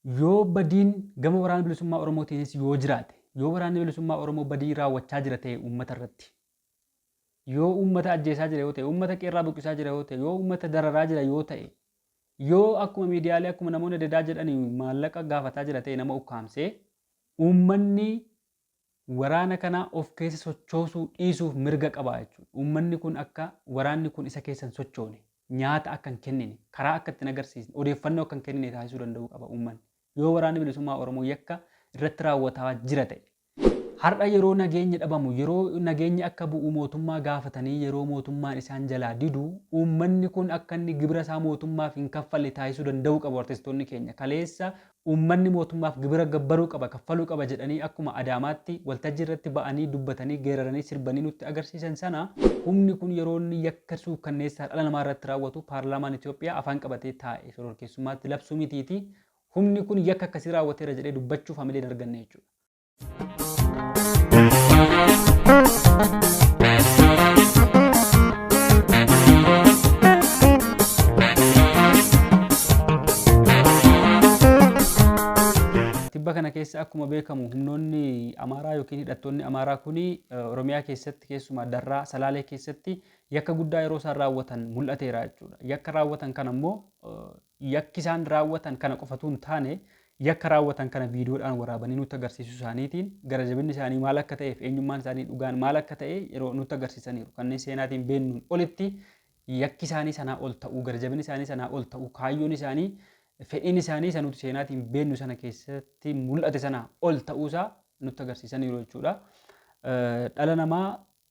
Yoo badiin gama Waraana Bilisummaa Oromootiinis yoo jiraate, yoo Waraanni Bilisummaa Oromoo badii raawwachaa jira ta'e uummata irratti, yoo uummata ajjeesaa jira yoo ta'e, uummata qeerraa buqqisaa jira yoo ta'e, yoo uummata dararaa jira yoo ta'e, yoo akkuma miidiyaalee akkuma namoonni adda addaa jedhani maallaqa gaafataa jira ta'e nama ukkaamsee, uummanni waraana kana of keessa sochoosuu dhiisuuf mirga qaba jechuudha. Uummanni kun akka waraanni kun isa keessa hin sochoone, nyaata akka hin kennine, karaa akka itti hin agarsiisne, odeeffannoo akka hin kennine taasisuu danda'uu qaba uummanni. Yoo Waraanni Bilisummaa Oromoo yakka irratti raawwataa jira ta'e. Har'a yeroo nageenyi dhabamu, yeroo nageenyi akka bu'u mootummaa gaafatanii yeroo mootummaan isaan jalaa didu, uummanni kun akka inni gibira isaa mootummaaf hin kaffalle taasisuu danda'uu qabu artistoonni keenya. Kaleessa Uummanni mootummaaf gibira gabbaruu qaba, kaffaluu qaba jedhanii akkuma Adaamaatti waltajjii irratti ba'anii dubbatanii, geeraranii, sirbanii nutti agarsiisan sana humni kun yeroo inni yakka suukkanneessaa dhala namaa irratti raawwatu paarlaamaan Itoophiyaa afaan qabatee taa'e shororkeessummaatti labsuu mitiitii humni kun yakka akkasii raawwateera jedhee dubbachuuf hamilee hin arganne jechuudha. Tibba kana keessa akkuma beekamu humnoonni Amaaraa yookiin hidhattoonni Amaaraa kun Oromiyaa keessatti keessumaa Darraa Salaalee keessatti yakka guddaa yeroo isaan raawwatan mul'ateera jechuudha. Yakka raawwatan kana immoo Yakki isaan raawwatan kana qofa utuu hin taane, yakka raawwatan kana viidiyoodhaan waraabanii nutti agarsiisuu isaaniitiin gara jabinni isaanii maal akka ta'eef eenyummaan isaanii dhugaan maal akka ta'e yeroo nutti agarsiisaniiru. Kanneen seenaatiin beennuun olitti yakki isaanii sanaa ol ta'uu, gara jabinni isaanii sanaa ol ta'uu, kaayyoon isaanii, fedhiin isaanii isa nuti seenaatiin beennu sana keessatti mul'ate sanaa ol ta'uusaa nutti agarsiisaniiru jechuudha. Dhala namaa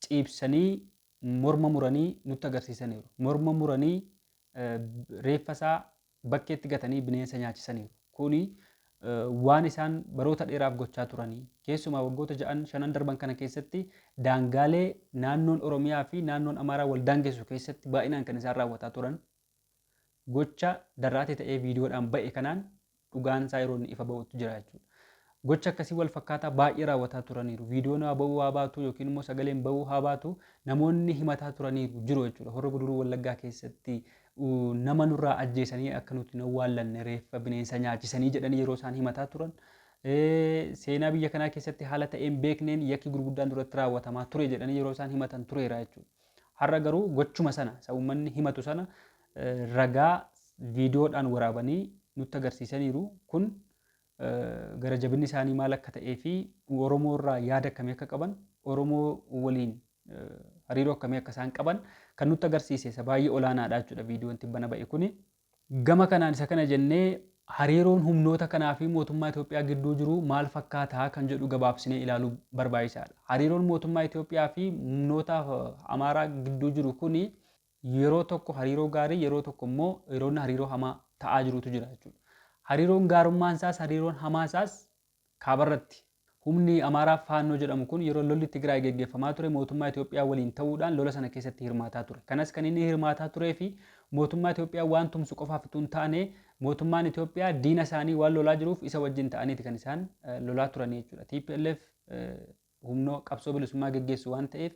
ciibsanii morma muranii nutti agarsiisaniiru. Morma muranii reeffa isaa bakkeetti gatanii bineensa nyaachisaniiru. Kuni waan isaan baroota dheeraaf gochaa turanii keessumaa waggoota ja'an shanan darban kana keessatti daangaalee naannoon Oromiyaa fi naannoon Amaaraa wal daangessu keessatti baay'inaan kan isaan raawwataa turan gocha darraatee ta'ee viidiyoodhaan ba'e kanaan dhugaan isaa yeroo inni ifa ba'utu jira jechuudha. Gocha akkasii wal fakkaataa baay'ee raawwataa turaniiru. Viidiyoon haa ba'uu haa baatu yookiin immoo sagaleen ba'uu haa baatu namoonni himataa turaniiru jiru jechuudha. Horro Guduruu Wallaggaa keessatti nama nurraa ajjeesanii akka nuti hin awwaallanne reeffa bineensa nyaachisanii jedhanii yeroo isaan himataa turan. Seenaa biyya kanaa keessatti haala ta'een beekneen yakki gurguddaan duratti raawwatamaa ture jedhanii yeroo isaan himatan tureera jechuudha. Har'a garuu gochuma sana isa uummanni himatu sana ragaa viidiyoodhaan waraabanii nutti agarsiisaniiru. Kun gara jabinni isaanii maal akka ta'ee fi Oromoo irraa yaada akkamii akka qaban, Oromoo waliin hariiroo akkamii akka isaan qaban kan nutti agarsiise isa baay'ee olaanaadha jechuudha viidiyoon tibbana ba'e kuni. Gama kanaan isa kana jennee hariiroon humnoota kanaa fi mootummaa Itoophiyaa gidduu jiru maal fakkaataa kan jedhu gabaabsinee ilaaluu barbaachisaadha. Hariiroon mootummaa Itoophiyaa fi humnoota Amaaraa gidduu jiru kuni yeroo tokko hariiroo gaarii yeroo tokko immoo yeroon hariiroo hamaa ta'aa jirutu jira jechuudha. Hariiroon gaarummaan isaas hariiroon hamaa isaas kaabarratti. Humni Amaaraa Faannoo jedhamu kun yeroo lolli Tigraay geggeeffamaa ture mootummaa Itoophiyaa waliin ta'uudhaan lola sana keessatti hirmaataa ture. Kanas kan inni hirmaataa turee fi mootummaa Itoophiyaa waan tumsu qofaaf utuu hin taane mootummaan Itoophiyaa diina isaanii waan lolaa jiruuf isa wajjin ta'aniiti kan isaan lolaa turanii jechuudha. TPLF humna qabsoo bilisummaa geggeessu waan ta'eef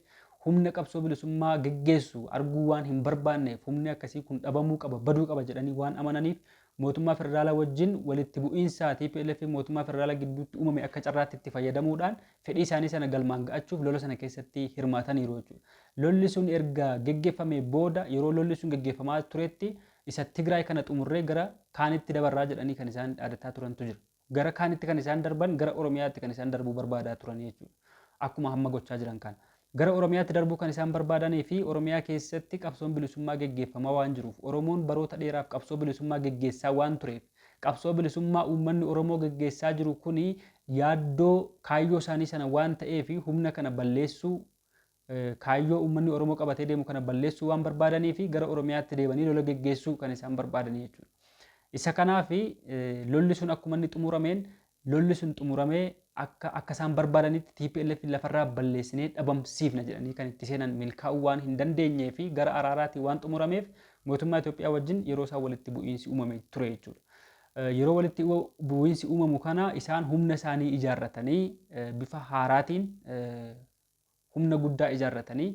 humna qabsoo bilisummaa geggeessu arguu waan hin barbaanneef humni akkasii kun dhabamuu qaba baduu qaba jedhanii waan amananiif mootummaa federaalaa wajjin walitti bu'iinsa TPLF fi mootummaa federaalaa gidduutti uumame akka carraatti itti fayyadamuudhaan fedhii isaanii sana galmaan ga'achuuf lola sana keessatti hirmaataniiru jechuudha. Lolli sun erga geggeeffamee booda yeroo lolli sun geggeeffamaa turetti isa Tigraay kana xumurree gara kaanitti dabarraa jedhanii kan isaan dhaadataa turantu jira. Gara kaanitti kan isaan darban gara Oromiyaatti kan isaan darbuu barbaadaa turanii jechuudha. Akkuma hamma gochaa jiran kana. Gara Oromiyaatti darbuu kan isaan barbaadanii fi Oromiyaa keessatti qabsoon bilisummaa geggeeffamaa waan jiruuf, Oromoon baroota dheeraaf qabsoo bilisummaa geggeessaa waan tureef, qabsoo bilisummaa uummanni Oromoo geggeessaa jiru kuni yaaddoo kaayyoo isaanii sana waan ta'eef humna kana balleessuu, kaayyoo uummanni Oromoo qabatee deemu kana balleessuu waan barbaadanii fi gara Oromiyaatti deebanii lola geggeessuu kan isaan barbaadanii jechuudha. Isa kanaaf lolli sun akkuma inni xumurameen lolli sun xumuramee akka akka isaan barbaadanitti TPLF lafarraa balleessinee dhabamsiifna jedhanii kan itti seenan milkaa'uu waan hin dandeenyee fi gara araaraatiin waan xumurameef mootummaa Itoophiyaa wajjin yeroo isaan walitti bu'iinsi uumame ture jechuudha. Yeroo walitti bu'iinsi uumamu kana isaan humna isaanii ijaarratanii bifa haaraatiin humna guddaa ijaarratanii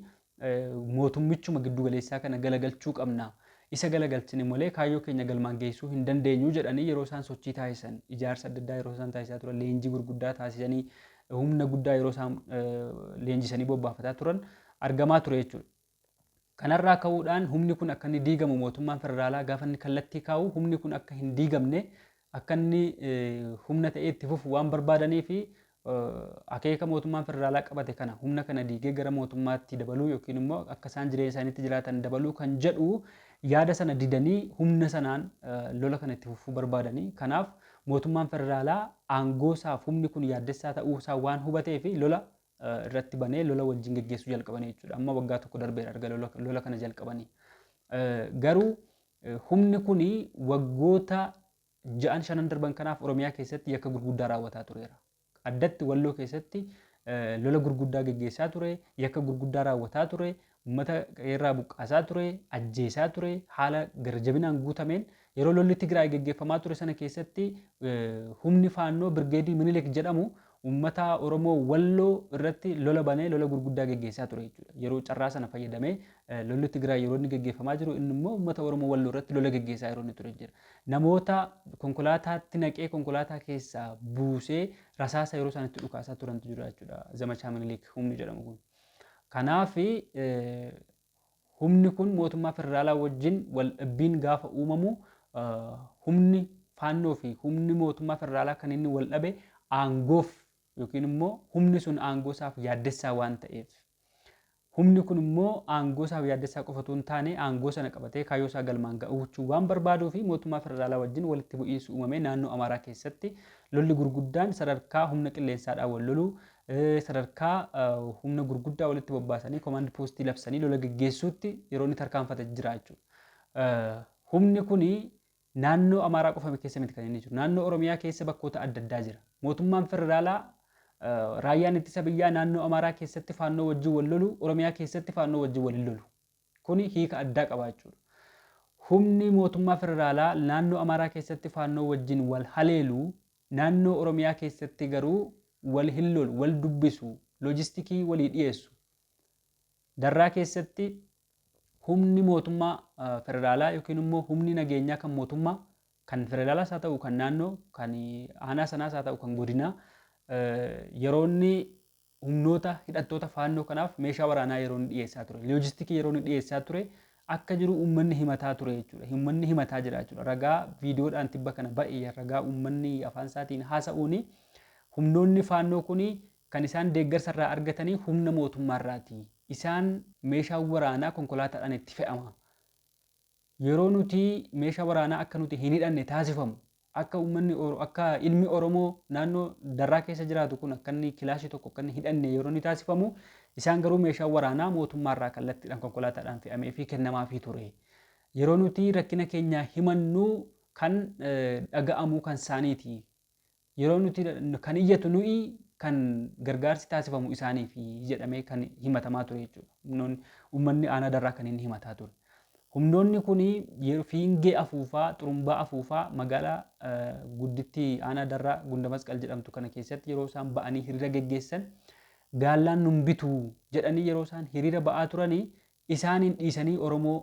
mootummichuma giddu galeessaa kana galagalchuu qabna. Isa galagalchine malee kaayyoo keenya galmaan geessuu hin dandeenyu jedhanii yeroo isaan sochii taasisan, ijaarsa adda addaa yeroo isaan taasisaa turan, leenjii gurguddaa taasisanii, humna guddaa yeroo isaan leenjisanii bobbaafataa turan argamaa ture jechuudha. Kanarraa ka'uudhaan humni kun akka inni diigamu mootummaan federaalaa gaafa inni kallattii kaa'u, humni kun akka hin diigamne, akka inni humna ta'ee itti fufu waan barbaadanii fi akeeka mootummaan federaalaa qabate kana, humna kana diigee gara mootummaatti dabaluu yookiin immoo akka isaan jireenya isaaniitti jiraatan dabaluu kan jedhu yaada sana didanii humna sanaan lola kana itti fufuu barbaadanii. Kanaaf mootummaan federaalaa aangoo isaaf humni kun yaaddessaa ta'uu isaa waan hubatee fi lola irratti banee lola wajjin geggeessuu jalqabanii jechuudha. Amma waggaa tokko darbeera erga lola kana jalqabanii. Garuu humni kun waggoota ja'an shanan darban kanaaf Oromiyaa keessatti yakka gurguddaa raawwataa tureera. Addatti Walloo keessatti lola gurguddaa geggeessaa ture, yakka gurguddaa raawwataa ture, uummata qe'eerraa buqqaasaa ture, ajjeesaa ture, haala garjabinaan guutameen. Yeroo lolli Tigraay geggeeffamaa ture sana keessatti humni Faannoo Birgeedii Minilik jedhamu uummata Oromoo Walloo irratti lola banee lola gurguddaa geggeessaa ture jechuudha. Yeroo carraa sana fayyadamee lolli Tigraay yeroo inni geggeeffamaa jiru, inni immoo uummata Oromoo Walloo irratti lola geggeessaa yeroo inni ture jira. Namoota konkolaataatti naqee konkolaataa keessaa buusee rasaasa yeroo isaan itti dhukaasaa turantu jira jechuudha. Zamachaa Minilik humni jedhamu kun. Kanaaf humni kun mootummaa federaalaa wajjin wal dhabbiin gaafa uumamu, humni Faannoo fi humni mootummaa federaalaa kan inni wal dhabe aangoof yookiin immoo humni sun aangoo isaaf yaaddessaa waan ta'eef. Humni kun immoo aangoo isaaf yaaddessaa qofa otoo hin taane, aangoo sana qabatee kaayyoo isaa galmaan ga'uuchuu waan barbaaduu fi mootummaa federaalaa wajjin walitti bu'iinsi uumamee naannoo Amaaraa keessatti lolli gurguddaan sadarkaa humna qilleensaadhaan wal loluu, sadarkaa humna gurguddaa walitti bobbaasanii komaand poostii labsanii lola geggeessuutti yeroo inni tarkaanfate jira jechuudha. Humni kun naannoo Amaaraa qofa keessa miti kan inni jiru. Naannoo Oromiyaa keessa bakkoota adda addaa jira. Mootummaan federaalaa, raayyaan ittisa biyyaa naannoo Amaaraa keessatti Faannoo wajjin wal lolu, Oromiyaa keessatti Faannoo wajjin wal hin lolu. Kuni hiika addaa qaba jechuudha. Humni mootummaa federaalaa naannoo Amaaraa keessatti Faannoo wajjin wal haleelu, naannoo Oromiyaa keessatti garuu wal hin lolu, wal dubbisu, loojistikii walii dhiyeessu. Darraa keessatti humni mootummaa federaalaa yookiin immoo humni nageenyaa kan mootummaa kan federaalaas haa ta'u, kan naannoo, kan aanaa sanaas haa ta'u, kan godinaa, yeroo inni humnoota hidhattoota Faannoo kanaaf meeshaa waraanaa yeroo inni dhiyeessaa ture, loojistikii yeroo inni dhiyeessaa ture akka jiru uummanni himataa ture jechuudha. Uummanni himataa jira jechuudha. Ragaa viidiyoodhaan tibba kana ba'e, ragaa uummanni afaan isaatiin haasa'uuni, humnoonni Faannoo kuni kan isaan deeggarsa irraa argatanii humna mootummaarraati. Isaan meeshaan waraanaa konkolaataadhaan itti fe'ama. Yeroo nuti meeshaa waraanaa akka nuti hin hidhanne taasifamu, akka uummanni, akka ilmi Oromoo naannoo Darraa keessa jiraatu kun akka inni kilaashii tokko akka inni hidhanne yeroo inni taasifamu, isaan garuu meeshaa waraanaa mootummaarraa kallattiidhaan konkolaataadhaan fe'amee fi kennamaafii ture. Yeroo nuti rakkina keenya himannu kan dhaga'amu kan isaaniiti. Yeroo nuti kan iyyatu nuyi, kan gargaarsi taasifamu isaaniif jedhamee kan himatamaa ture jechuudha. Uummanni aanaa Darraa kan inni himataa ture. Humnoonni kun fiingee afuufaa, xurumbaa afuufaa magaalaa guddittii aanaa Darraa Gunda Masqal jedhamtu kana keessatti yeroo isaan ba'anii hiriira geggeessan, gaallaan nun bitu jedhanii yeroo isaan hiriira ba'aa turanii, isaaniin dhiisanii Oromoo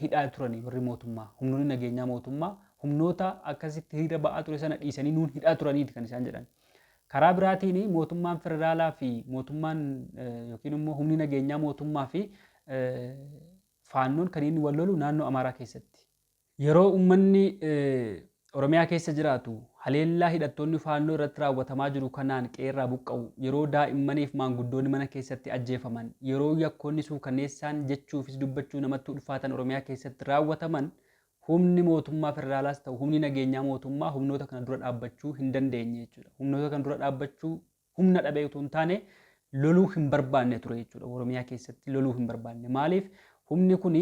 hidhaa turanii. Warri mootummaa, humnoonni nageenyaa mootummaa, humnoota akkasitti hiriira ba'aa ture sana dhiisanii nuun hidhaa turaniiti kan isaan jedhan. Karaa biraatiin mootummaan federaalaa fi mootummaan yookiin immoo humni nageenyaa mootummaa fi Faannoon kan inni wal lolu naannoo Amaaraa keessatti. Yeroo uummanni Oromiyaa keessa jiraatu haleellaa hidhattoonni Faannoo irratti raawwatamaa jiru kanaan qe'eerraa buqqa'u, yeroo daa'immaniif maanguddoonni mana keessatti ajjeefaman, yeroo yakkoonni suukanneessaan jechuufis dubbachuu namatti ulfaatan Oromiyaa keessatti raawwataman, humni mootummaa federaalaas ta'u humni nageenyaa mootummaa humnoota kana dura dhaabbachuu hin dandeenye jechuudha. Humnoota kana dura dhaabbachuu humna dhabee utuu hin taane loluu hin barbaanne ture jechuudha. Oromiyaa keessatti loluu hin barbaanne. Maaliif? Humni kuni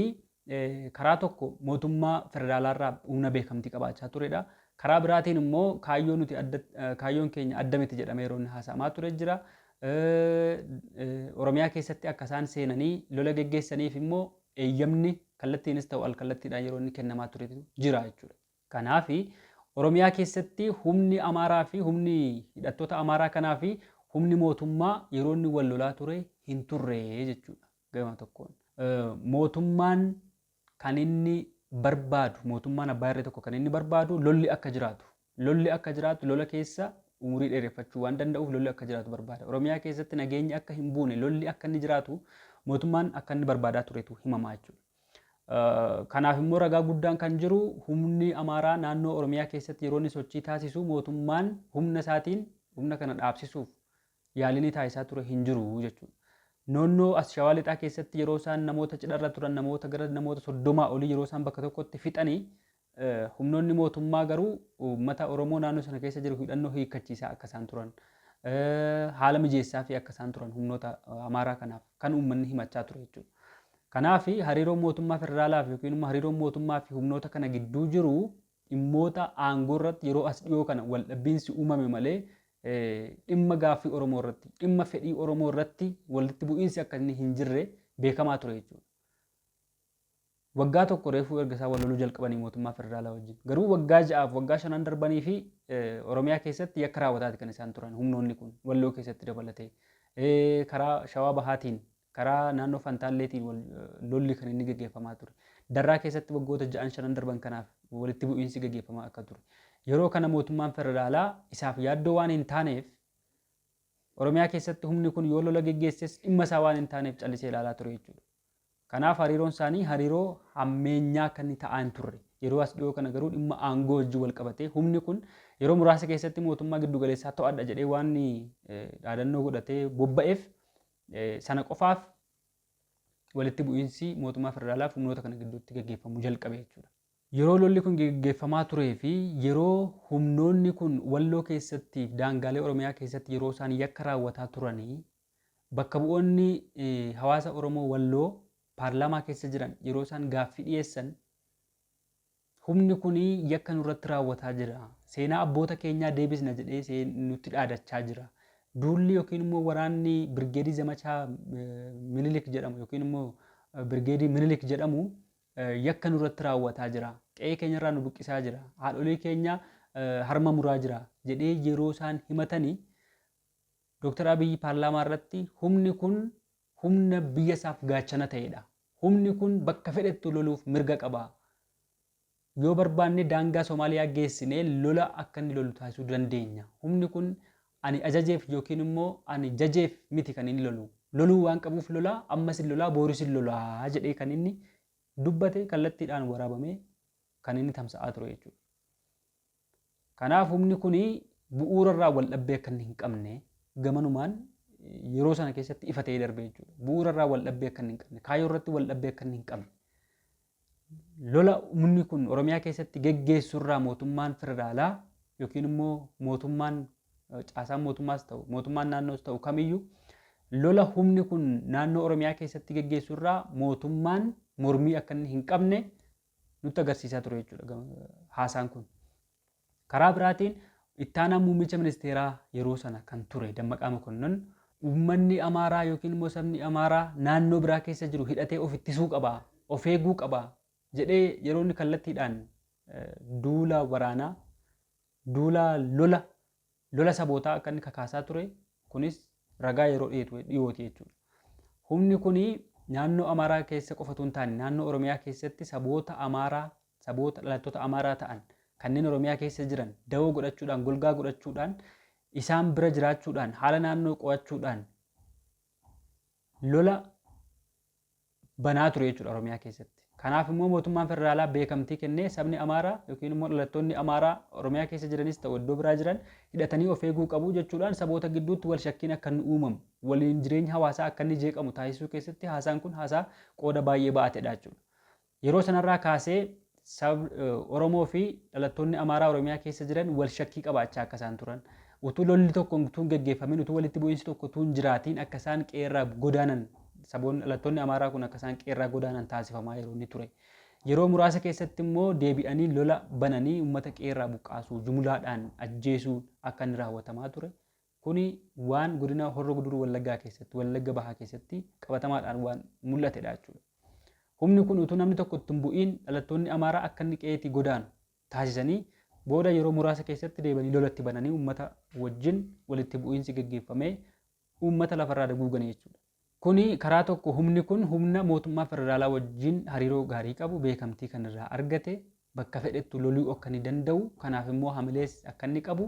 karaa tokko mootummaa federaalaarraa humna beekamtii qabaachaa turedha. Karaa biraatiin immoo kaayyoo nuti adda, kaayyoon keenya adda miti jedhamee yeroo inni haasa'amaa ture jira. Oromiyaa keessatti akka isaan seenanii lola geggeessaniif immoo eeyyamni kallattiinis ta'u al kallattiidhaan yeroo inni kennamaa turetu jira jechuudha. Kanaaf Oromiyaa keessatti humni Amaaraa fi humni hidhattoota Amaaraa kanaa fi humni mootummaa yeroo inni wal lolaa ture hin turre jechuudha gama tokkoon. Mootummaan kan inni barbaadu, mootummaan abbaa irree tokko kan inni barbaadu lolli akka jiraatu. Lolli akka jiraatu, lola keessa umurii dheereffachuu waan danda'uuf lolli akka jiraatu barbaada. Oromiyaa keessatti nageenyi akka hin buune, lolli akka inni jiraatu mootummaan akka inni barbaadaa turetu himamaa jechuudha. Kanaaf immoo ragaa guddaan kan jiru humni Amaaraa naannoo Oromiyaa keessatti yeroo inni sochii taasisu mootummaan humna isaatiin humna kana dhaabsisuuf yaalii inni taasisaa ture hin jiru jechuudha. Noonnoo as Shawaa Lixaa keessatti yeroo isaan namoota cidharra turan, namoota gara namoota 30 olii yeroo isaan bakka tokkotti fixanii, humnoonni mootummaa garuu uummata Oromoo naannoo sana keessa jiru hidhannoo hiikkachiisaa akka isaan turan, haala mijeessaa fi akka isaan turan humnoota Amaaraa kanaaf kan uummanni himachaa ture jechuudha. Kanaaf hariiroon mootummaa federaalaaf yookiin immoo hariiroon mootummaa fi humnoota kana gidduu jiru dhimmoota aangoo irratti yeroo as dhiyoo kana waldhabbiinsi uumame malee dhimma gaaffii Oromoo irratti, dhimma fedhii Oromoo irratti walitti bu'iinsi akka inni hin jirre beekamaa ture jechuudha. Waggaa tokko reefuu erga isaan wal loluu jalqabanii mootummaa federaalaa wajjin. Garuu waggaa 6f waggaa 5n darbanii fi Oromiyaa keessatti yakka raawwataati kan isaan turan humnoonni kun, Walloo keessatti dabalatee. Karaa Shawaa Bahaatiin, karaa naannoo Fantaalleetiin lolli kan inni gaggeeffamaa ture. Darraa keessatti waggoota 6n 5n darban kanaaf walitti bu'iinsi gaggeeffamaa akka ture. Yeroo kana mootummaan federaalaa isaaf yaaddoo waan hin taaneef, Oromiyaa keessatti humni kun yoo lola geggeesses dhimma isaa waan hin taaneef callisee ilaalaa ture jechuudha. Kanaaf hariiroon isaanii hariiroo hammeenyaa akka inni ta'aa hin turre. Yeroo as dhiyoo kana garuu dhimma aangoo wajjin wal qabatee humni kun yeroo muraasa keessatti mootummaa giddu galeessaa to'adha jedhee waan dhaadannoo godhatee bobba'eef, sana qofaaf walitti bu'iinsi mootummaa federaalaa fi humnoota kana gidduutti gaggeeffamuu jalqabe jechuudha. Yeroo lolli kun geggeeffamaa turee fi yeroo humnoonni kun Walloo keessatti fi daangaalee Oromiyaa keessatti yeroo isaan yakka raawwataa turanii, bakka bu'oonni hawaasa Oromoo Walloo paarlaamaa keessa jiran yeroo isaan gaaffii dhiyeessan, humni kun yakka nurratti raawwataa jira, seenaa abboota keenyaa deebisna jedhee nutti dhaadachaa jira. Duulli yookiin immoo waraanni Birgeedii Zamachaa Minilik jedhamu yookiin immoo Birgeedii Minilik jedhamu yakka nurratti raawwataa jira. Qe'ee keenyarraa nu buqqisaa jira. Haadholii keenya harma muraa jira jedhee yeroo isaan himatanii, Dooktar Abiyyi paarlaamaa irratti humni kun humna biyya isaaf gaachana ta'edha. Humni kun bakka fedhettuu loluuf mirga qaba. Yoo barbaanne daangaa Somaaliyaa geessinee lola akka inni lolu taasisuu dandeenya. Humni kun ani ajajeef yookiin immoo ani jajeef miti kan inni lolu. Loluu waan qabuuf lola, ammas hin lolaa, boorus hin lolaa jedhee kan inni dubbate kallattiidhaan waraabamee kan inni tamsa'aa ture jechuudha. Kanaaf humni kun bu'uura irraa wal dhabbee akka inni hin qabne gamanumaan yeroo sana keessatti ifa ta'ee darbe jechuudha. Bu'uura irraa wal dhabbee akka inni hin qabne, kaayyoo irratti wal dhabbee akka inni hin qabne. Lola humni kun Oromiyaa keessatti geggeessu irraa mootummaan federaalaa yookiin immoo mootummaan, caasaan mootummaas ta'u mootummaan naannoos ta'u kamiyyuu, lola humni kun naannoo Oromiyaa keessatti geggeessu irraa mootummaan mormii akka inni hin qabne nutti agarsiisaa ture jechuudha haasaan kun. Karaa biraatiin ittaanaan muummicha ministeeraa yeroo sana kan ture Dammaqaa Mokonnon, uummanni Amaaraa yookiin immoo sabni Amaaraa naannoo biraa keessa jiru hidhatee of ittisuu qaba, of eeguu qaba jedhee yeroo inni kallattiidhaan duula waraanaa, duula lola sabootaa akka inni kakaasaa ture kunis ragaa yeroo dhiyooti jechuudha. Humni kun naannoo Amaaraa keessa qofa otoo hin taane naannoo Oromiyaa keessatti saboota Amaaraa, saboota dhalattoota Amaaraa ta'an kanneen Oromiyaa keessa jiran dawoo godhachuudhaan, golgaa godhachuudhaan, isaan bira jiraachuudhaan, haala naannoo qo'achuudhaan lola banaa ture jechuudha Oromiyaa keessatti. Kanaaf immoo mootummaan federaalaa beekamtii kennee sabni Amaaraa yookiin immoo dhalattoonni Amaaraa Oromiyaa keessa jiranis ta'u iddoo biraa jiran hidhatanii of eeguu qabu jechuudhaan saboota gidduutti wal shakkiin akka inni uumamu, waliin jireenya hawaasaa akka inni jeeqamu taasisuu keessatti haasaan kun haasaa qooda baay'ee ba'atedha jechuudha. Yeroo sanarraa kaasee Oromoo fi dhalattoonni Amaaraa Oromiyaa keessa jiran wal shakkii qabaachaa akka isaan turan, utuu lolli tokko utuu hin geggeeffamin, utuu walitti bu'iinsi tokko utuu hin jiraatiin akka isaan qe'eerraa godaanan, saboonni dhalattoonni Amaaraa kun akka isaan qe'eerraa godaanan taasifamaa yeroo inni ture. Yeroo muraasa keessatti immoo deebi'anii lola bananii uummata qe'eerraa buqqaasuu, jumlaadhaan ajjeesuu akka inni raawwatamaa ture. Kuni waan godina Horro Guduruu Wallaggaa keessatti, Wallagga Bahaa keessatti qabatamaadhaan waan mul'atedha jechuudha. Humni kun utuu namni tokko itti hin bu'iin dhalattoonni Amaaraa akka inni qe'eetii godaanu taasisanii, booda yeroo muraasa keessatti deebanii lola itti bananii uummata wajjin walitti bu'iinsi geggeeffamee uummata lafarraa duguuganii jechuudha. Kuni karaa tokko humni kun humna mootummaa federaalaa wajjin hariiroo gaarii qabu, beekamtii kan irraa argate, bakka fedhettu loluu akka inni danda'u, kanaaf immoo hamilees akka inni qabu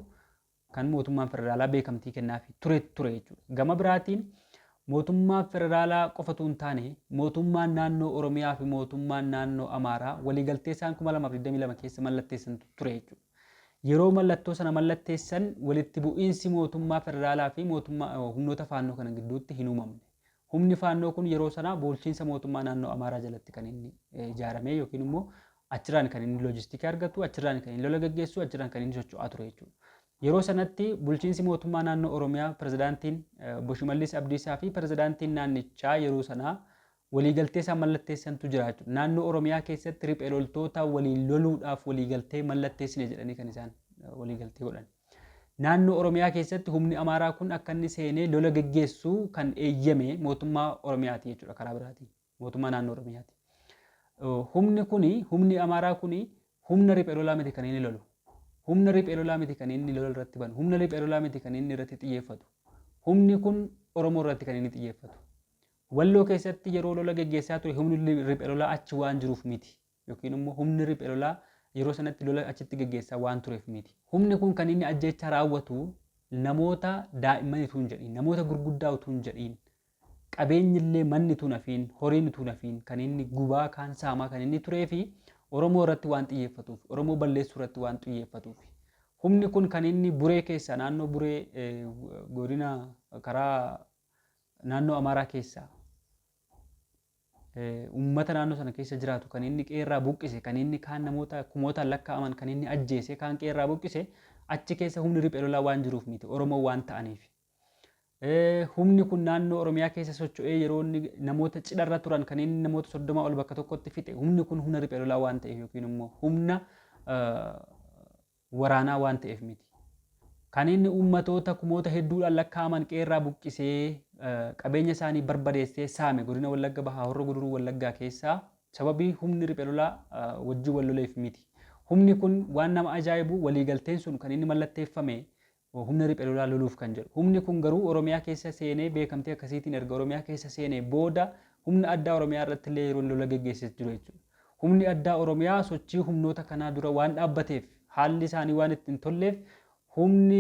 kan mootummaan federaalaa beekamtii kennaafi ture ture jechuudha. Gama biraatiin mootummaa federaalaa qofatu hin taane, mootummaan naannoo Oromiyaa fi mootummaan naannoo Amaaraa waliigaltee isaan 2022 keessa mallatteessantu ture jechuudha. Yeroo mallattoo sana mallatteessan walitti bu'iinsi mootummaa federaalaa fi mootummaa humnoota faannoo kana gidduutti hin uumamne. Humni faannoo kun yeroo sana bulchiinsa mootummaa naannoo Amaaraa jalatti kan inni ijaarame yookiin immoo achirraan kan inni loojistikii argatu, achirraan kan inni lola gaggeessu, achirraan kan inni socho'aa ture jechuudha. Yeroo sanatti bulchiinsi mootummaa naannoo Oromiyaa, pirezidaantiin obbo Shimallis Abdiisaa fi pirezidaantiin naannichaa yeroo sanaa waliigaltee isaan mallatteessantu jira jechuudha. Naannoo Oromiyaa keessatti riphee loltoota waliin loluudhaaf waliigaltee mallatteessine jedhanii kan isaan waliigaltee godhan. Naannoo Oromiyaa keessatti humni Amaaraa kun akka inni seenee lola geggeessu kan eeyyame mootummaa Oromiyaati jechuudha karaa biraatiin. Mootummaa naannoo Oromiyaati. Humni kuni, humni Amaaraa kuni humna riphee lolaa miti kan inni lolu. Humna riphee lolaa miti kan inni lola irratti banu. Humna riphee lolaa miti kan inni irratti xiyyeeffatu. Humni kun Oromoo irratti kan inni xiyyeeffatu. Walloo keessatti yeroo lola geggeessaa ture humni riphee lolaa achi waan jiruuf miti. Yookiin immoo humni riphee lolaa yeroo sanatti lola achitti geggeessaa waan tureef miti. Humni kun kan inni ajjeechaa raawwatu namoota daa'imman utuu hin jedhiin, namoota gurguddaa utuu hin jedhiin, qabeenyi illee manni utuu hin hafiin, horiin utuu hin hafiin kan inni gubaa kaan saamaa kan inni turee fi Oromoo irratti waan xiyyeeffatuuf, Oromoo balleessuu irratti waan xiyyeeffatuuf. Humni kun kan inni Buree keessaa, naannoo Buree, godina karaa naannoo Amaaraa keessaa uummata naannoo sana keessa jiraatu kan inni qeerraa buqqise, kan inni kaan namoota kumootaan lakkaa'aman kan inni ajjeese, kaan qeerraa buqqise, achi keessa humni riphee lolaa waan jiruuf miti, Oromoo waan ta'aniif. Humni kun naannoo Oromiyaa keessa socho'ee yeroo inni namoota cidharra turan kan inni namoota 30 ol bakka tokkotti fixe, humni kun humna riphee lolaa waan ta'eef yookiin immoo humna waraanaa waan ta'eef miti. Kan inni uummatoota kumoota hedduudhaan lakkaa'aman qe'eerraa buqqisee, qabeenya isaanii barbadeessee saame godina Wallagga Bahaa Horroo Guduruu Wallaggaa keessaa sababii humni riphee lolaa wajjin wal loleef miti. Humni kun waan nama ajaa'ibu waliigalteen sun kan inni mallatteeffame humna riphee lolaa loluuf kan jedhu. Humni kun garuu Oromiyaa keessa seenee beekamtii akkasiitiin erga Oromiyaa keessa seenee booda humna addaa Oromiyaa irratti illee yeroo lola geggeessee jiru jechuudha. Humni addaa Oromiyaa sochii humnoota kanaa dura waan dhaabbateef, haalli isaanii waan itti hin tolleef, humni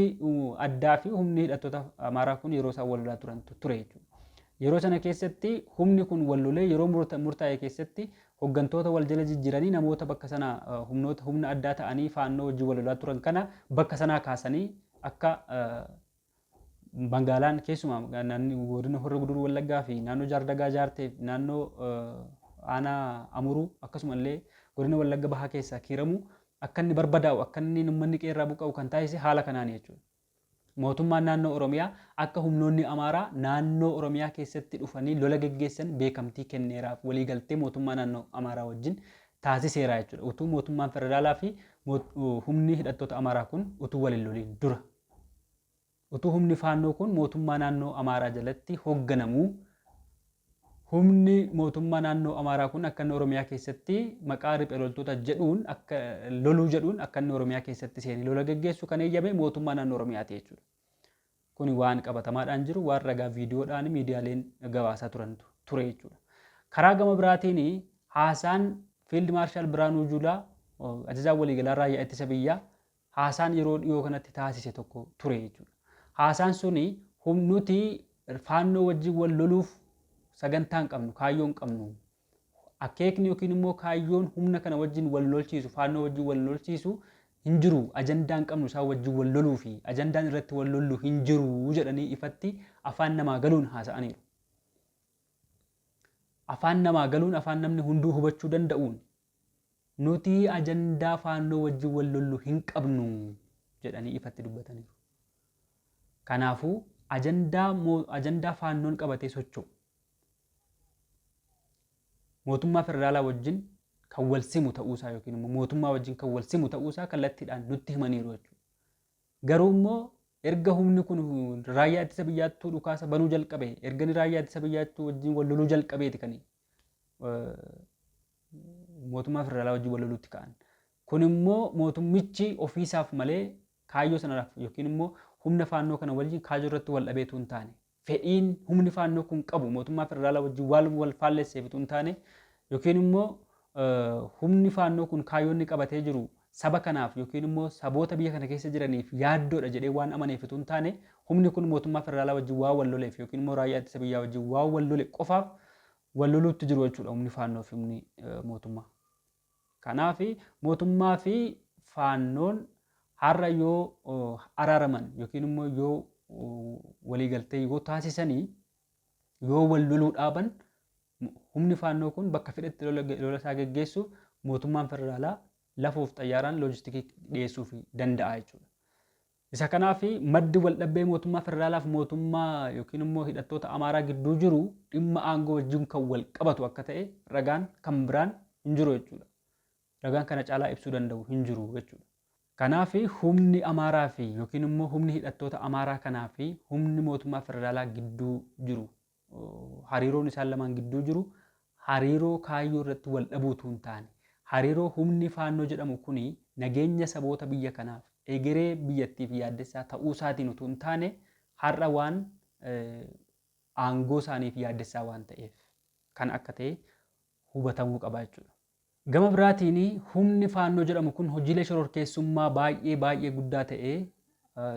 addaa fi humni hidhattoota Amaaraa kun yeroo isaan wal lolaa turan ture jechuudha. Yeroo sana keessatti humni kun wal lolee yeroo murtaa'e keessatti hoggantoota wal jala jijjiiranii namoota bakka sana humnoota humna addaa ta'anii faannoo wajjin wal lolaa turan kana bakka sanaa kaasanii akka magaalaan keessumaa godina Horroo Guduruu Wallaggaa fi naannoo Jaardagaa Jaartee fi naannoo aanaa Amuruu akkasumallee godina Wallagga Bahaa keessaa Kiiramuu akka inni barbadaa'u, akka inni uummanni qeerraa buqqa'u kan taasise haala kanaan jechuudha. Mootummaan naannoo Oromiyaa akka humnoonni Amaaraa naannoo Oromiyaa keessatti dhufanii lola geggeessan beekamtii kenneeraaf, waliigaltee mootummaa naannoo Amaaraa wajjin taasiseera jechuudha. Utuu mootummaan federaalaa fi humni hidhattoota Amaaraa kun utuu wal hin loliin dura. Utuu humni Faannoo kun mootummaa naannoo Amaaraa jalatti hoogganamuu, humni mootummaa naannoo Amaaraa kun akka inni Oromiyaa keessatti maqaa riphee loltoota jedhuun akka loluu jedhuun akka inni Oromiyaa keessatti seenee lola geggeessu kan eeyyame mootummaa naannoo Oromiyaati jechuudha. Kuni waan qabatamaadhaan jiru, waan ragaa viidiyoodhaan miidiyaaleen gabaasaa turantu ture jechuudha. Karaa gama biraatiin haasaan Fiild Maarshaal Biraanuu Juulaa, ajajaan waliigalaa raayyaa ittisa biyyaa, haasaan yeroo dhiyoo kanatti taasise tokko ture jechuudha. Haasaan suni nuti faannoo wajjin wal loluuf sagantaa hin qabnu, kaayyoo hin qabnu. Akeekni yookiin immoo kaayyoon humna kana wajjin wal lolchiisu, faannoo wajjin wal lolchiisu hin jiru. Ajandaa hin qabnu isaan wajjin wal loluu fi ajandaan irratti wal lollu hin jiru jedhanii ifatti afaan namaa galuun haasa'aniiru. Afaan namaa galuun, afaan namni hunduu hubachuu danda'uun, nuti ajandaa faannoo wajjin wal lollu hin qabnu jedhanii ifatti dubbataniiru. Kanaafuu ajandaa faannoon qabatee socho'u mootummaa federaalaa wajjin kan wal simu ta'uusaa yookiin immoo mootummaa wajjin kan wal simu ta'uusaa kallattiidhaan nutti himaniiru jechuudha. Garuu immoo erga humni kun raayyaa ittisa biyyaattuu dhukaasa banuu jalqabe, erga inni raayyaa ittisa biyyaattuu wajjin wal loluu jalqabeeti kan mootummaa federaalaa wajjin wal loluutti ka'an. Kun immoo mootummichi ofiisaaf malee kaayyoo sanarraaf yookiin immoo humna faannoo kana wajjin kaayyoo irratti wal dhabeetu hin taane. Fedhiin humni Faannoo kun qabu mootummaa federaalaa wajjin waan wal faallesseef utuu hin taane yookiin immoo humni Faannoo kun kaayyoo inni qabatee jiru saba kanaaf yookiin immoo saboota biyya kana keessa jiraniif yaaddoodha jedhee waan amaneef utuu hin taane humni kun mootummaa federaalaa wajjin waan wal loleef yookiin immoo raayyaa ittisa biyyaa wajjin waan wal lole qofaaf wal loluutti jiru jechuudha humni Faannoo fi humni mootummaa. Kanaaf mootummaa fi Faannoon har'a yoo araaraman yookiin immoo yoo waliigaltee yoo taasisanii yoo wal loluu dhaaban humni Faannoo kun bakka fedhetti lola isaa geggeessuuf mootummaan federaalaa lafoof xayyaaraan loojistikii dhiyeessuuf danda'a jechuudha. Isa kanaaf maddi waldhabbii mootummaa federaalaaf mootummaa yookiin immoo hidhattoota Amaaraa gidduu jiru dhimma aangoo wajjin kan wal qabatu akka ta'e ragaan kan biraan hin jiru jechuudha. Ragaan kana caalaa ibsuu danda'u hin jiru jechuudha. Kanaaf humni Amaaraa fi yookiin immoo humni hidhattoota Amaaraa kanaa fi humni mootummaa federaalaa gidduu jiru hariiroon isaan lamaan gidduu jiru hariiroo kaayyoo irratti wal dhabuutu hin taane hariiroo humni Faannoo jedhamu kuni nageenya saboota biyya kanaaf egeree biyyattiif yaaddessaa ta'uu isaatiin utuu hin taane har'a waan aangoo isaaniif yaaddessaa waan ta'eef kan akka ta'e hubatamuu qaba jechuudha. Gama biraatiin humni Faannoo jedhamu kun hojiilee shororkeessummaa baay'ee baay'ee guddaa ta'e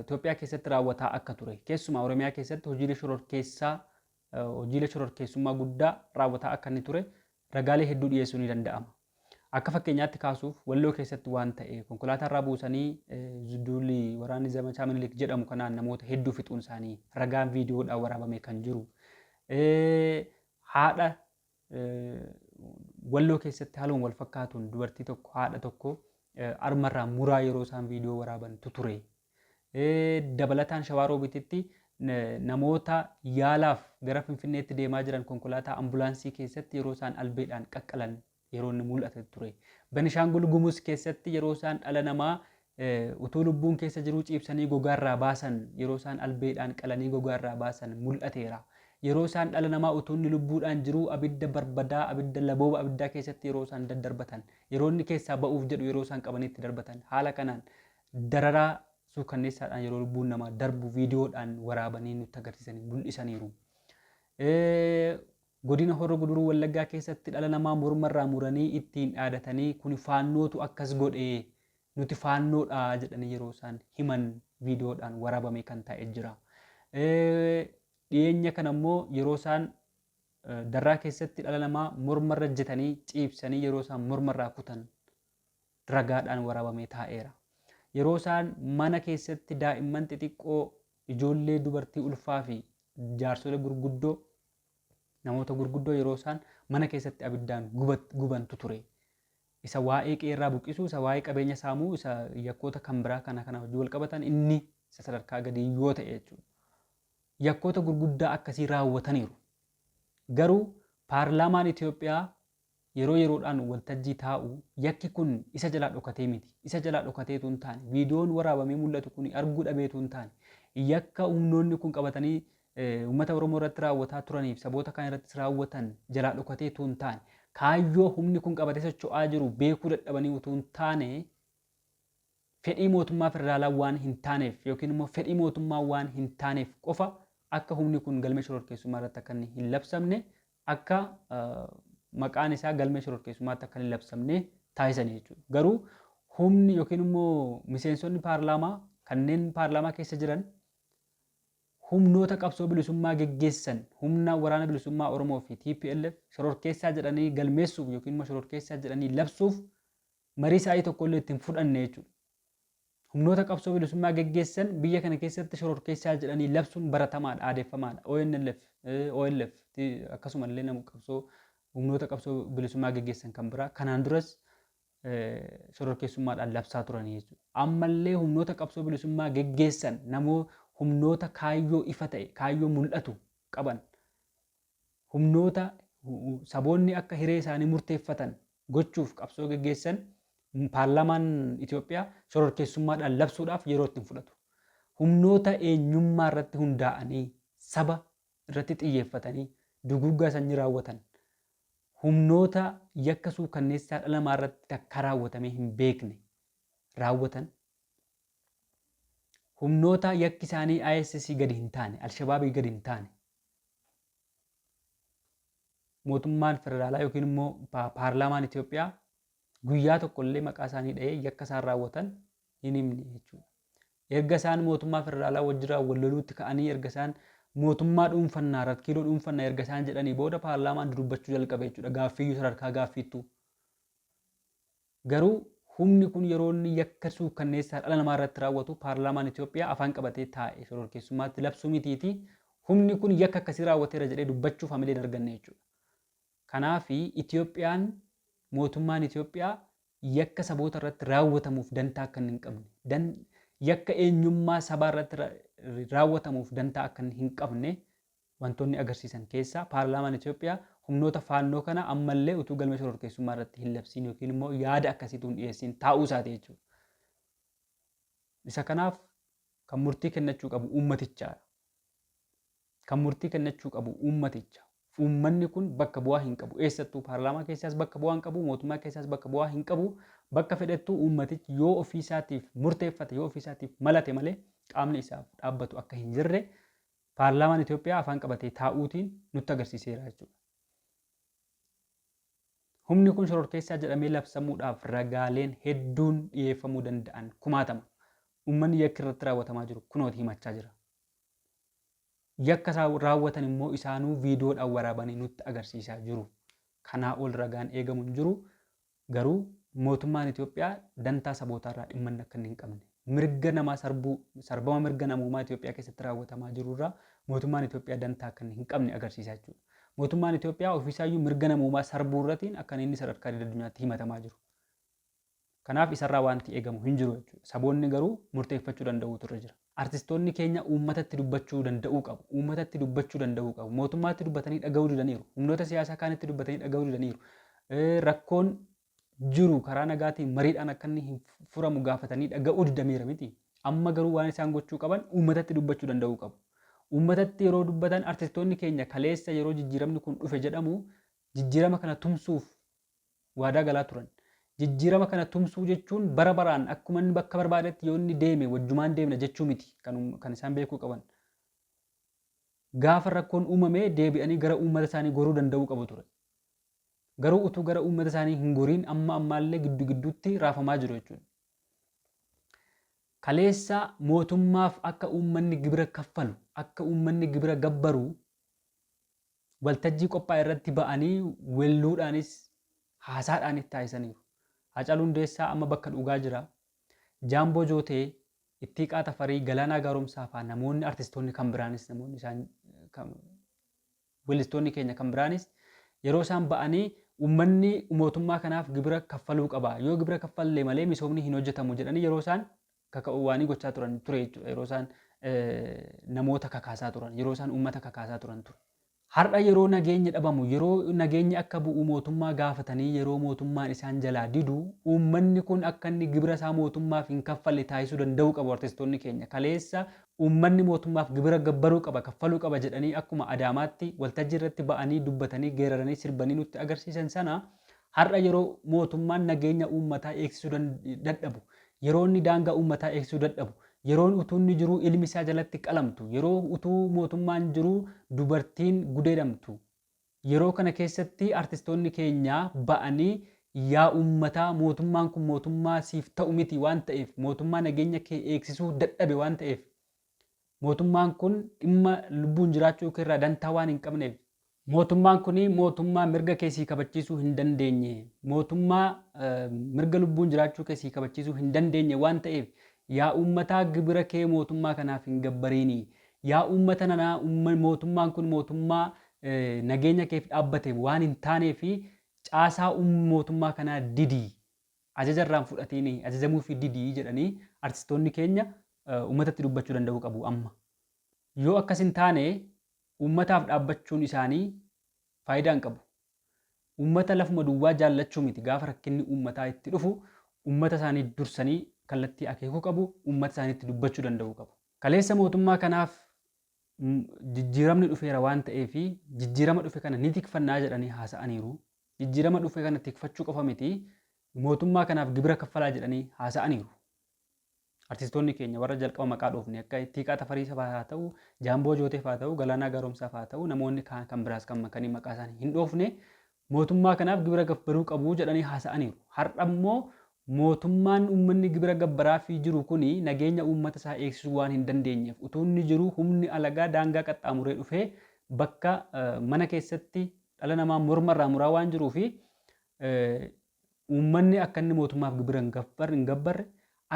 Itoophiyaa keessatti raawwataa akka ture keessumaa Oromiyaa keessatti hojiilee shororkeessaa hojiilee shororkeessummaa guddaa raawwataa akka inni ture ragaalee hedduu dhiyeessuu ni danda'ama. Akka fakkeenyaatti kaasuuf Walloo keessatti waan ta'e konkolaataa irraa buusanii duulli waraanni Zamachaa Minilik jedhamu kanaan namoota hedduu fixuun isaanii ragaan viidiyoodhaan waraabamee kan jiru. Haadha Walloo keessatti haaluma wal fakkaatuun dubartii tokko haadha tokko armarraa muraa yeroo isaan viidiyoo waraabantu ture. Dabalataan Shawaa Roobititti namoota yaalaaf gara Finfinneetti deemaa jiran konkolaataa ambulaansii keessatti yeroo isaan albeedhaan qaqqalan yeroo inni mul'ate ture. Benishaangul Gumuz keessatti yeroo isaan dhala namaa utuu lubbuun keessa jiruu ciibsanii gogaarraa baasan yeroo isaan albeedhaan qalanii gogaarraa baasan mul'ateera. Yeroo isaan dhala namaa utuu inni lubbuudhaan jiruu abidda barbadaa abidda labooba abiddaa keessatti yeroo isaan daddarbatan yeroo inni keessaa ba'uuf jedhu yeroo isaan qabanii itti darbatan haala kanaan dararaa suukanneessaadhaan yeroo lubbuun namaa darbu viidiyoodhaan waraabanii nutti agarsiisanii mul'isaniiru. Godina Horro Guduruu Wallaggaa keessatti dhala namaa mormarraa muranii ittiin dhaadatanii kuni Faannootu akkas godhe nuti Faannoodha jedhanii yeroo isaan himan viidiyoodhaan waraabamee kan taa'e jira. Dhiyeenya kana immoo yeroo isaan Darraa keessatti dhala namaa mormarra jetanii ciibsanii yeroo isaan mormarraa kutan ragaadhaan waraabamee taa'eera. Yeroo isaan mana keessatti daa'imman xixiqqoo, ijoollee dubartii ulfaa fi jaarsolee gurguddoo namoota gurguddoo yeroo isaan mana keessatti abiddaan gubantu ture. Isa waa'ee qe'eerraa buqqisuu, isa waa'ee qabeenya saamuu, isa yakkoota kan biraa kana kana wajjin wal qabatan inni isa sadarkaa gadii yoo ta'e jechuudha. Yakkoota gurguddaa akkasii raawwataniiru. Garuu paarlaamaan Itoophiyaa yeroo yeroodhaan waltajjii taa'u yakki kun isa jalaa dhokatee miti. Isa jalaa dhokateetu hin taane, viidiyoon waraabamee mul'atu kun arguu dhabeetu hin taane, yakka humnoonni kun qabatanii uummata Oromoo irratti raawwataa turaniif saboota kaan irrattis raawwatan jalaa dhokateetu hin taane, kaayyoo humni kun qabatee socho'aa jiru beekuu dadhabanii utuu hin taane, fedhii mootummaa federaalaa waan hin taaneef yookiin immoo fedhii mootummaa waan hin taaneef qofa akka humni kun galmee shororkeessummaa irratti akka inni hin labsamne akka maqaan isaa galmee shororkeessummaatti akka hin labsamne taasisanii jechuudha. Garuu humni yookiin immoo miseensonni paarlaamaa kanneen paarlaamaa keessa jiran humnoota qabsoo bilisummaa geggeessan humna waraana bilisummaa Oromoo fi TPLF shororkeessaa jedhanii galmeessuuf yookiin immoo shororkeessaa jedhanii labsuuf marii sa'aatii tokko illee itti hin fudhanne jechuudha. Humnoota qabsoo bilisummaa geggeessan biyya kana keessatti shororkeessaa jedhanii labsuun baratamaadha, aadeffamaadha. ONLF, OLF akkasuma illee nama qabsoo humnoota qabsoo bilisummaa geggeessan kan biraa kanaan duras shororkeessummaadhaan labsaa turanii jechuudha. Ammallee humnoota qabsoo bilisummaa geggeessan namoo humnoota kaayyoo ifa ta'e, kaayyoo mul'atu qaban humnoota saboonni akka hiree isaanii murteeffatan gochuuf qabsoo geggeessan paarlaamaan Itoophiyaa shororkeessummaadhaan labsuudhaaf yeroo itti hin fudhatu. Humnoota eenyummaa irratti hundaa'anii saba irratti xiyyeeffatanii duguuggaa sanyii raawwatan humnoota yakka suukanneessaa dhala namaa irratti takka raawwatamee hin beekne raawwatan humnoota yakki isaanii ISIS gadi hin taane, Alshabaabii gadi hin taane. Mootummaan federaalaa yookiin immoo paarlaamaan Itoophiyaa guyyaa tokko illee maqaa isaanii dha'ee yakka isaan raawwatan hin himne jechuudha. Erga isaan mootummaa federaalaa wajjiraan wal loluutti ka'anii, erga isaan mootummaa dhuunfannaa, Arat Kiiloo dhuunfannaa erga isaan jedhanii booda paarlaamaan dudubbachuu jalqabe jechuudha. Gaaffiyyuu sadarkaa gaaffiittuu. Garuu humni kun yeroo inni yakka suukkanneessaa dhala namaa irratti raawwatu paarlaamaan Itoophiyaa afaan qabatee taa'e. Shororkeessummaatti labsuu mitiiti, humni kun yakka akkasii raawwateera jedhee dubbachuuf hamilee hin arganne jechuudha. Kanaaf Itoophiyaan, mootummaan Itoophiyaa yakka saboota irratti raawwatamuuf dantaa akka inni hin qabne, yakka eenyummaa sabaa irratti raawwatamuuf dantaa akka inni hin qabne wantoonni agarsiisan keessaa paarlaamaan Itoophiyaa humnoota Faannoo kana ammallee utuu galmee shororkeessummaa irratti hin labsiin yookiin immoo yaada akkasii utuu hin dhiyeessiin taa'uu isaati jechuudha. Isa kanaaf kan murtii kennachuu qabu uummatichaadha. Kan murtii kennachuu qabu uummaticha. Uummanni kun bakka bu'aa hin qabu. Eessattuu paarlaamaa keessaas bakka bu'aa hin qabu, mootummaa keessaas bakka bu'aa hin qabu. Bakka fedhettuu uummatichi yoo ofii isaatiif murteeffate, yoo ofii isaatiif malate malee qaamni isaaf dhaabbatu akka hin jirre paarlaamaan Itoophiyaa afaan qabatee taa'uutiin nutti agarsiiseera jechuudha. Humni kun shororkeessaa jedhamee labsamuudhaaf ragaaleen hedduun dhiyeeffamuu danda'an kumaatama. Uummanni yakki irratti raawwatamaa jiru kunooti himachaa jira. Yakka isaan raawwatan immoo isaanuu viidiyoodhaan waraabanii nutti agarsiisaa jiru. Kanaa ol ragaan eegamu hin jiru. Garuu mootummaan Itoophiyaa dantaa sabootaa irraa dhimma akka inni hin qabne, mirga namaa sarbuu, sarbama mirga namoomaa Itoophiyaa keessatti raawwatamaa jiru irraa mootummaan Itoophiyaa dantaa akka inni hin qabne agarsiisa jechuudha. Mootummaan Itoophiyaa ofiisaayyuu mirga namoomaa sarbuu irratiin akka inni sadarkaa idil addunyaatti himatamaa jiru. Kanaaf isarraa wanti eegamu hin jiru jechuudha. Saboonni garuu murteeffachuu danda'uutu irra jira. Artistoonni keenya uummatatti dubbachuu danda'uu qabu. Uummatatti dubbachuu danda'uu qabu. Mootummaatti dubbatanii dhaga'uu didaniiru. Humnoota siyaasaa kaanitti dubbatanii dhaga'uu didaniiru. Rakkoon jiru karaa nagaatiin mariidhaan akka inni hin furamu gaafatanii dhaga'uu didameera miti. Amma garuu waan isaan gochuu qaban uummatatti dubbachuu danda'uu qabu. Uummatatti yeroo dubbatan, artistoonni keenya kaleessa yeroo jijjiiramni kun dhufe jedhamu jijjiirama kana tumsuuf waadaa galaa turan. Jijjiirama kana tumsuu jechuun bara baraan akkuma inni bakka barbaadetti yoo inni deeme wajjumaan deemna jechuu miti kan isaan beekuu qaban. Gaafa rakkoon uumame deebi'anii gara uummata isaanii goruu danda'uu qabu ture. Garuu utuu gara uummata isaanii hin goriin amma ammaallee giddu gidduutti raafamaa jiru jechuudha. Kaleessa mootummaaf akka uummanni gibira kaffalu, akka uummanni gibira gabbaru waltajjii qophaa'e irratti ba'anii welluudhaanis haasaadhaanis taasisaniiru. Haacaaluu Hundeessaa amma bakka dhugaa jira. Jaamboo Jootee, Ittiiqaa Tafarii, Galaanaa Gaaromsaa fa'aa namoonni artistoonni kan biraanis, namoonni isaan weellistoonni keenya kan biraanis yeroo isaan ba'anii uummanni mootummaa kanaaf gibira kaffaluu qaba. Yoo gibira kaffalle malee misoomni hin hojjetamu jedhanii yeroo isaan kaka'uu waanii gochaa turan ture jechuudha. Yeroo isaan namoota kakaasaa turan, yeroo isaan uummata kakaasaa turan ture. Har'a yeroo nageenyi dhabamu, yeroo nageenyi akka bu'u mootummaa gaafatanii yeroo mootummaan isaan jalaa didu, uummanni kun akka inni gibira isaa mootummaaf hin kaffalle taasisuu danda'uu qabu artistoonni keenya. Kaleessa uummanni mootummaaf gibira gabbaruu qaba, kaffaluu qaba jedhanii akkuma Adaamaatti waltajjii irratti ba'anii dubbatanii, geeraranii, sirbanii nutti agarsiisan sana, har'a yeroo mootummaan nageenya uummataa eegsisuu dadhabu, yeroo inni daangaa uummataa eegsisuu dadhabu, yeroon utuu inni jiruu ilmi isaa jalatti qalamtu, yeroo utuu mootummaan jiruu dubartiin gudeedamtu, yeroo kana keessatti artistoonni keenya ba'anii yaa uummataa, mootummaan kun mootummaa siif ta'u miti waan ta'eef, mootummaa nageenya kee eegsisuu dadhabe waan ta'eef, mootummaan kun dhimma lubbuun jiraachuu keerraa dantaa waan hin qabneef, mootummaan kun mootummaa mirga kee sii kabachiisuu hin dandeenye, mootummaa mirga lubbuun jiraachuu kee sii kabachiisuu hin dandeenye waan ta'eef, yaa uummataa, gibira kee mootummaa kanaaf hin gabbariini. Yaa uummata nanaa, mootummaan kun mootummaa nageenya keef dhaabbate waan hin taanee fi caasaa mootummaa kanaa didii. Ajaja irraan fudhatiini, ajajamuu fi didii jedhanii artistoonni keenya uummatatti dubbachuu danda'uu qabu amma. Yoo akkas hin taane uummataaf dhaabbachuun isaanii faayidaa hin qabu. Uummata lafuma duwwaa jaallachuu miti, gaafa rakkinni uummataa itti dhufu uummata isaanii dursanii kallattii akeekuu qabu, uummata isaaniitti dubbachuu danda'uu qabu. Kaleessa mootummaa kanaaf jijjiiramni dhufeera waan ta'eef jijjiirama dhufe kana ni tikfannaa jedhanii haasa'aniiru. Jijjiirama dhufe kana tikfachuu qofa miti, mootummaa kanaaf gibira kaffalaa jedhanii haasa'aniiru. Artistoonni keenya warra jalqaba maqaa dhoofne akka Ittiiqaa Tafarii fa'aa haa ta'u, Jaamboo Jootee fa'aa ta'u, Galaanaa Gaaromsaa fa'aa ta'u, namoonni kaan kan biraas kan makanii maqaa isaanii hin dhoofne mootummaa kanaaf gibira gabbaruu qabu jedhanii haasa'aniiru. Har'a immoo mootummaan uummanni gibira gabbaraafii jiru kuni nageenya uummata isaa eegsisuu waan hin dandeenyeef utuu inni jiruu humni alagaa daangaa qaxxaamuree dhufee bakka mana keessatti dhala namaa morma irraa muraa waan jiruu fi uummanni akka inni mootummaaf gibira hin gabbarre,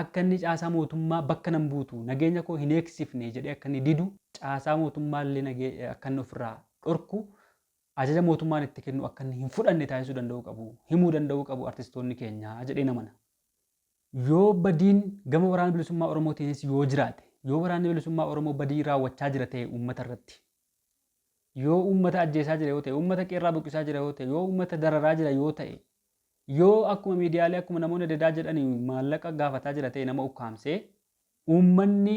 akka inni caasaa mootummaa bakka nan buutu, nageenya koo hin eegsifne jedhee akka inni didu, caasaa mootummaa illee akka inni ofirraa dhorku, ajaja mootummaan itti kennu akka inni hin fudhanne taasisuu danda'uu qabu, himuu danda'uu qabu artistoonni keenya jedheen amana. Yoo badiin gama Waraana Bilisummaa Oromootiinis yoo jiraate, yoo Waraanni Bilisummaa Oromoo badii raawwachaa jira ta'e uummata irratti, yoo uummata ajjeesaa jira yoo ta'e, uummata qeerraa buqqisaa jira yoo ta'e, yoo uummata dararaa jira yoo ta'e, yoo akkuma miidiyaalee akkuma namoonni adda addaa jedhani maallaqa gaafataa jira ta'e nama ukkaamsee, uummanni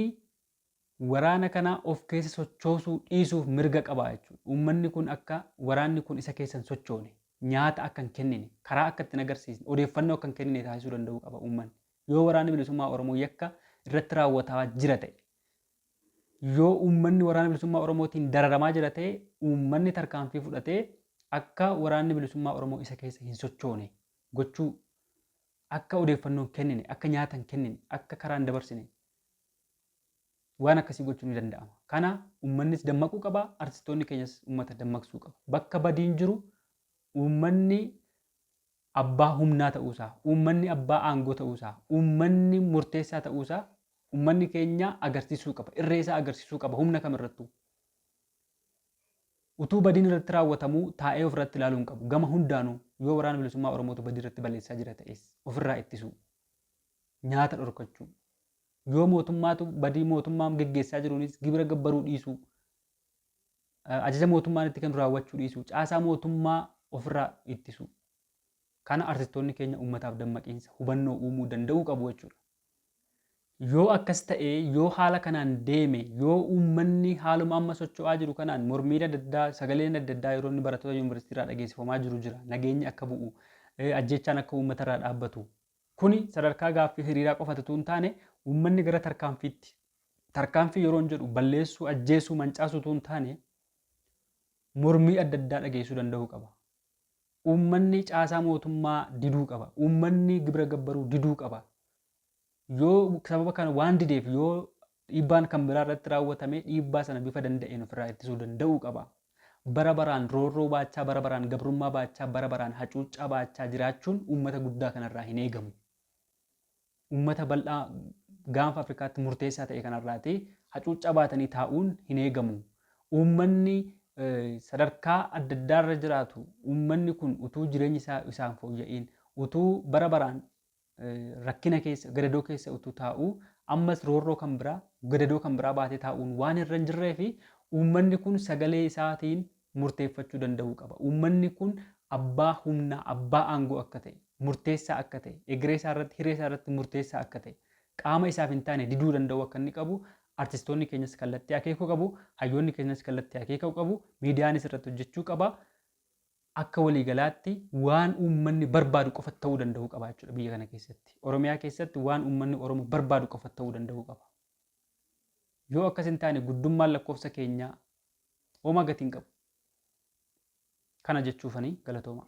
waraana kana of keessa sochoosuu dhiisuuf mirga qaba jechuudha. Uummanni kun akka waraanni kun isa keessa hin sochoone, nyaata akka hin kennine, karaa akka itti hin agarsiisne, odeeffannoo akka hin kennine taasisuu danda'uu qaba uummanni. Yoo waraanni bilisummaa Oromoo yakka irratti raawwataa jira ta'e, yoo uummanni waraana bilisummaa Oromootiin dararamaa jira ta'e, uummanni tarkaanfii fudhatee akka waraanni bilisummaa Oromoo isa keessa hin sochoone gochuu, akka odeeffannoo hin kennine, akka nyaata hin kennine, akka karaa hin dabarsine waan akkasii gochuun ni danda'ama. Kana uummannis dammaquu qaba, artistoonni keenyas uummata dammaqsuu qaba. Bakka badiin jiru uummanni abbaa humnaa ta'uusaa, uummanni abbaa aangoo ta'uusaa, uummanni murteessaa ta'uusaa uummanni keenya agarsiisuu qaba. Irree isaa agarsiisuu qaba humna kamirrattuu. Utuu badiin irratti raawwatamuu taa'ee ofirratti ilaaluu hin qabu. Gama hundaanuu yoo Waraana Bilisummaa Oromootu badii irratti balleessaa jira ta'es ofirraa ittisuu, nyaata dhorkachuu, yoo mootummaatu badii mootummaan geggeessaa jiruunis gibira gabbaruu dhiisuu, ajaja mootummaan itti kennu raawwachuu dhiisuu, caasaa mootummaa ofirraa ittisuu. Kana artistoonni keenya uummataaf dammaqiinsa hubannoo uumuu danda'uu qabu jechuudha. Yoo akkas ta'e, yoo haala kanaan deeme, yoo uummanni haaluma amma socho'aa jiru kanaan mormiin adda addaa, sagaleen adda addaa yeroo inni barattoota yuunivarsiitii irraa dhageessifamaa jiru jira. Nageenyi akka bu'u, ajjeechaan akka uummata irraa dhaabbatu. Kuni sadarkaa gaaffii hiriiraa qofa utuu hin taane uummanni gara tarkaanfiitti, tarkaanfii yeroon jedhu balleessuu, ajjeesuu, mancaasuu utuu hin taane mormii adda addaa dhageessisuu danda'uu qaba. Uummanni caasaa mootummaa diduu qaba. Uummanni gibira gabbaruu diduu qaba. Yoo sababa kana waan dideef yoo dhiibbaan kan biraa irratti raawwatame dhiibbaa sana bifa danda'een ofirraa ittisuu danda'uu qaba. Bara baraan roorroo baachaa, bara baraan gabrummaa baachaa, bara baraan hacuuccaa baachaa jiraachuun uummata guddaa kanarraa hin eegamu. Uummata bal'aa gaanfa Afrikaatti murteessaa ta'e kanarraati hacuuccaa baatanii taa'uun hin eegamu. Uummanni sadarkaa adda addaarra jiraatu uummanni kun utuu jireenyi isaa isaan fooyya'iin utuu bara baraan rakkina keessa gadadoo keessa utuu taa'uu ammas roorroo kan biraa gadadoo kan biraa baatee taa'uun waan irra hin jirree fi uummanni kun sagalee isaatiin murteeffachuu danda'uu qaba. Uummanni kun abbaa humnaa, abbaa aangoo akka ta'e, murteessaa akka ta'e, egeree isaa irratti, hiree isaa irratti murteessaa akka ta'e, qaama isaaf hin taane diduu danda'uu akka inni qabu artistoonni keenyas kallattii akeekuu qabu, hayyoonni keenyas kallattii akeekuu qabu, miidiyaanis irratti hojjechuu qaba. Akka waliigalaatti waan uummanni barbaadu qofa ta'uu danda'uu qaba jechuudha biyya kana keessatti. Oromiyaa keessatti waan uummanni Oromoo barbaadu qofa ta'uu danda'uu qaba. Yoo akkas hin taane guddummaan lakkoofsa keenyaa homaa gatii hin qabu. Kana jechuufani galatoomaa.